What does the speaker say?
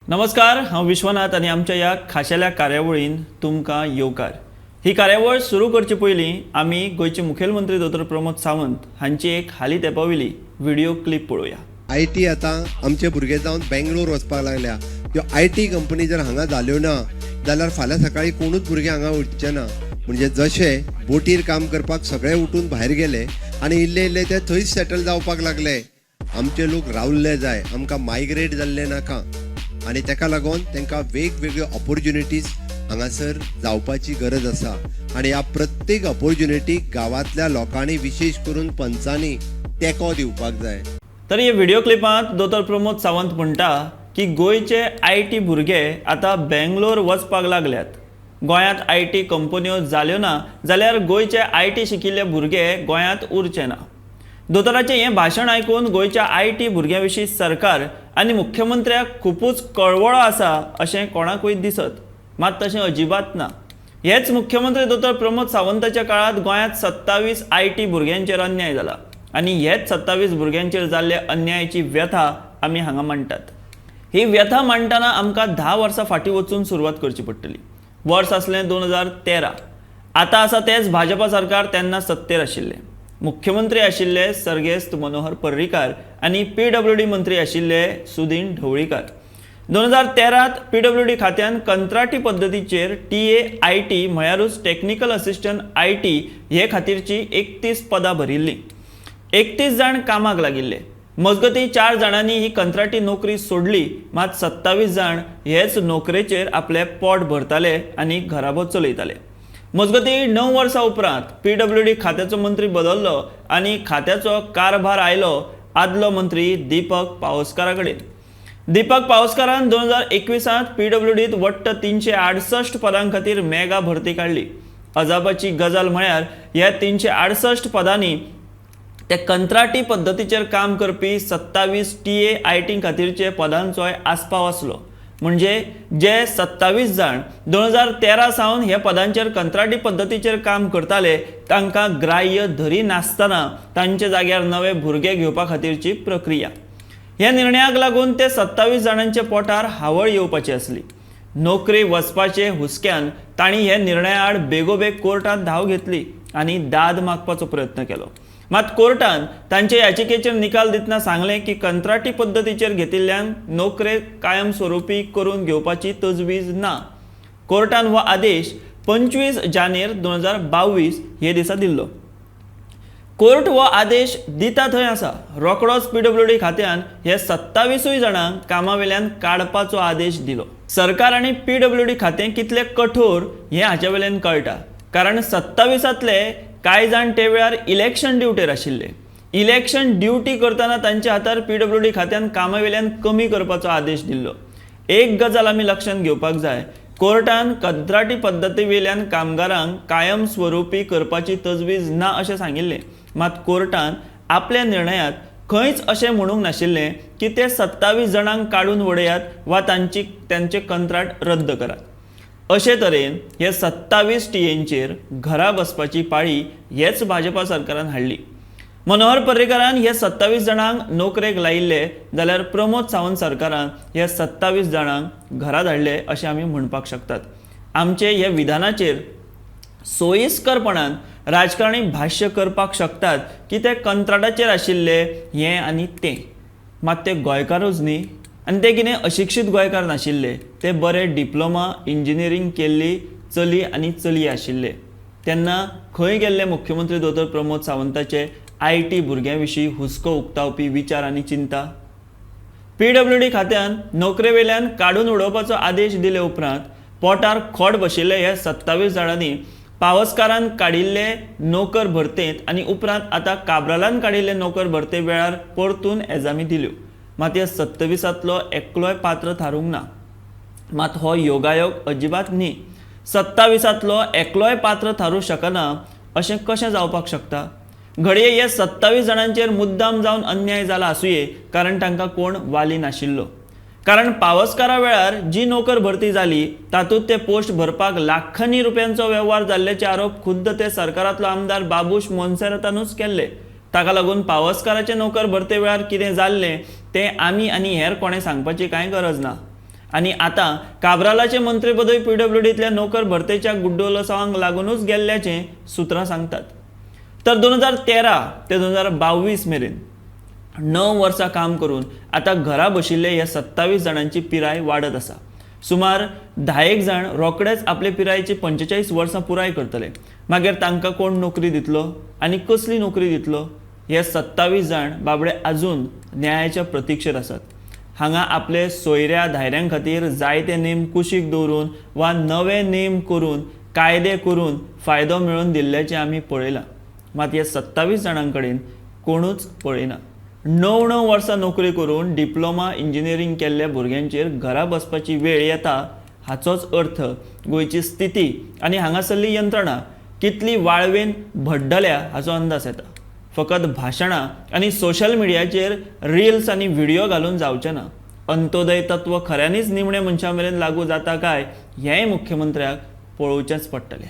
नमस्कार, हांव विश्वनाथ आनी आमच्या ह्या खाशेल्या कार्यावळीन तुमकां येवकार. ही कार्यावळ सुरू करचे पयलीं आमी गोंयचे मुखेलमंत्री दोतोर प्रमोद सावंत हांची एक हालीं तेंपावयली व्हिडिओ क्लिप पळोवया. I T आतां आमचे भुरगे जावन बेंगलोर वचपाक लागल्या. त्यो I T company जर हांगा जाल्यो ना जाल्यार फाल्यां सकाळीं कोणूच भुरगे हांगा उरचे ना. म्हणजे जशे बोटीर काम करपाक सगळे उठून भायर गेले आनी इल्ले इल्ले ते थंयच सेटल जावपाक लागले. आमचे लोक रावल्ले जाय, आमकां मायग्रेट जाल्ले नाका आनी तेका लागून तांकां वेगवेगळ्यो ऑपोर्च्युनिटीज हांगासर जावपाची गरज आसा आनी ह्या प्रत्येक ऑपोर्च्युनिटीक गांवांतल्या लोकांनी, विशेश करून पंचांनी तेंको दिवपाक जाय. तर हे व्हिडिओ क्लिपांत दोतोर प्रमोद सावंत म्हणटा की गोंयचे I T भुरगे आतां बेंगलोर वचपाक लागल्यात. गोंयांत I T कंपन्यो जाल्यो ना जाल्यार गोंयचे I T शिकिल्ले भुरगे गोंयांत उरचे ना. दोतोराचें हें भाशण आयकून गोंयच्या I T भुरग्यां विशीं सरकार आनी मुख्यमंत्र्याक खुबूच कळवळो आसा अशें कोणाकूय दिसत, मात तशें अजिबात ना. हेच मुख्यमंत्री दोतोर प्रमोद सावंताच्या काळांत गोंयांत 27 I T भुरग्यांचेर अन्याय जाला आनी हेच 27 भुरग्यांचेर जाल्ले अन्यायाची व्यथा आमी हांगा मांडटात. ही व्यथा मांडटना आमकां 10 वर्सां फाटीं वचून सुरवात करची पडटली. वर्स आसलें 2013. आतां आसा तेच भाजपा सरकार तेन्ना सत्तेर आशिल्लें. मुख्यमंत्री आशिल्ले सर्गेस्त मनोहर पर्रीकार आनी पी डब्ल्यू डी मंत्री आशिल्ले सुदीन ढवळीकार. 2013त पी डब्ल्यू डी खात्यान कंत्राटी पद्दतीचेर टी ए I T म्हळ्यारूच टॅक्निकल असिस्टंट I T हे खातीरची 31 पदां भरिल्लीं. 31 जाण कामाक लागिल्ले. मजगतीं 4 जाणांनी ही कंत्राटी नोकरी सोडली, मात 27 जाण हेच नोकरेचेर आपलें पोट भरताले आनी घराबो चलयताले. मजगतीं 9 वर्सां उपरांत पी डब्ल्यू डी खात्याचो मंत्री बदल्लो आनी खात्याचो कारभार आयलो आदलो मंत्री दीपक पावसकारा कडेन. दीपक पावसकारान 2021 पी डब्ल्यू डीत वट्ट 368 पदां खातीर मेगा भरती काडली. अजापाची गजाल म्हळ्यार ह्या 368 पदांनी ते कंत्राटी पद्दतीचेर काम करपी 27 टी ए I T खातीरचे पदांचोय आस्पाव आसलो. म्हणजे जे 27 जाण 2013 सावन ह्या पदांचेर कंत्राटी पद्दतीचेर काम करताले तांकां ग्राह्य धरी नासतना तांच्या जाग्यार नवे भुरगे घेवपा खातीरची प्रक्रिया. ह्या निर्णयाक लागून ते 27 जाणांच्या पोटार हावळ येवपाची आसली. नोकरी वचपाचे हुस्क्यान तांणी हे निर्णया आड बेगोबेग कोर्टांत धांव घेतली आनी दाद मागपाचो प्रयत्न केलो. मात कोर्टान तांचे याचिकेचेर निकाल दितना सांगलें की कंत्राटी पद्दतीचेर घेतिल्ल्यान नोकरे कायमस्वरुपी करून घेवपाची तजवीज ना. कोर्टान हो आदेश 25 जानेर 2022 हे दिसा दिल्लो. कोर्ट हो आदेश दिता थंय आसा रोकडोच पी डब्ल्यू डी खात्यान हे 27 जाणांक कामावेल्यान काडपाचो आदेश दिलो. सरकार आनी पी डब्ल्यू डी खातें कितलें कठोर हें हाच्या वेल्यान कळटा, कारण 27तांतले कांय जाण ते वेळार इलेक्शन ड्युटेर आशिल्ले. इलेक्शन ड्युटी करतना तांच्या हातार पी डब्ल्यू डी खात्यान कामावेल्यान कमी करपाचो आदेश दिल्लो. एक गजाल आमी लक्षांत घेवपाक जाय, कोर्टान कंत्राटी पद्दती वेल्यान कामगारांक कायम स्वरुपी करपाची तजवीज ना अशें सांगिल्लें, मात कोर्टान आपल्या निर्णयांत खंयच अशें म्हणूंक नाशिल्लें की ते 27 जाणांक काडून उडयात वा तांचें कंत्राट रद्द करात. अशे तरेन हे 27 टी एनचेर घरा बसपाची पाळी हेच भाजपा सरकारान हाडली. मनोहर पर्रीकारान हे 27 जाणांक नोकरेक लायिल्ले जाल्यार प्रमोद सावंत सरकारान हे 27 जाणांक घरा धाडले अशें आमी म्हणपाक शकतात. आमचे हे विधानाचेर सोयीस्करपणान राजकारणी भाश्य करपाक शकतात की ते कंत्राटाचेर आशिल्ले हें आनी तें, मात ते गोंयकारूच न्ही आनी ते कितें अशिक्षीत गोंयकार नाशिल्ले, ते बरे डिप्लोमा इंजिनियरींग केल्ली चली आनी चली आशिल्ले. तेन्ना खंय गेल्ले मुख्यमंत्री दोतोर प्रमोद सावंताचे I T भुरग्यां विशीं हुस्को उक्तावपी विचार आनी चिंता? पी डब्ल्यू डी खात्यान नोकरे वेल्यान काडून उडोवपाचो आदेश दिले उपरांत पोटार खोट बशिल्ले हे 27 जाणांनी पावसकारान काडिल्ले नोकर भरतेंत आनी उपरांत आतां काब्रालान काडिल्ले नोकर भरते वेळार परतून एजामी दिल्यो, मात ह्या 27तांतलो एकलोय पात्र थारूंक ना. मात हो योगायोग अजिबात न्ही. 27तांतलो एकलोय पात्र थारूंक शकना अशें कशें जावपाक शकता? घडये हे 27 जाणांचेर मुद्दाम जावन अन्याय जाला आसुये, कारण तांकां कोण वाली नाशिल्लो. कारण पावसकारा वेळार जी नोकर भरती जाली तातूंत ते पोस्ट भरपाक लाखांनी रुपयांचो वेव्हार जाल्ल्याचे आरोप खुद्द ते सरकारांतलो आमदार बाबूश मोन्सेरातानूच केल्ले. ताका लागून पावसकाराचे नोकर भरते वेळार कितें जाल्लें तें आमी आनी हेर कोणें सांगपाची कांय गरज ना. आनी आतां काब्रालाचें मंत्रीपदूय पीडब्ल्यूडींतल्या नोकर भरतेच्या गुड्डोलसांवांक लागुनूच गेल्ल्याचें सुत्रां सांगतात. तर 2013 ते 2022 मेरेन 9 वर्सां काम करून आतां घरा बशिल्ले ह्या 27 जाणांची पिराय वाडत आसा. सुमार 10 जाण रोखडेच आपले पिरायेची 45 वर्सां पुराय करतले. मागीर तांकां कोण नोकरी दितलो आनी कसली नोकरी दितलो? हे 27 जाण बाबडे अजून न्यायाच्या प्रतिक्षेत आसात. हांगा आपले सोयऱ्या धायऱ्यां खातीर जायते नेम कुशीक दवरून वा नवे नेम करून कायदे करून फायदो मेळोवन दिल्ल्याचें आमी पळयलां. मात हे 27 जाणां कडेन कोणूच पळयना. 9-9 वर्सां नोकरी करून डिप्लोमा इंजिनियरींग केल्ल्या भुरग्यांचेर घरा बसपाची वेळ येता हाचोच अर्थ गोंयची स्थिती आनी हांगासरली यंत्रणा कितली वाळवेन भड्डल्या हाचो अंदाज येता. फकत भाशणां आनी सोशल मिडियाचेर रिल्स आनी व्हिडियो घालून जावचें ना. अंत्योदय तत्व खऱ्यांनीच निमण्या मनशां मेरेन लागू जाता काय हेंय मुख्यमंत्र्याक पळोवचेंच पडटलें.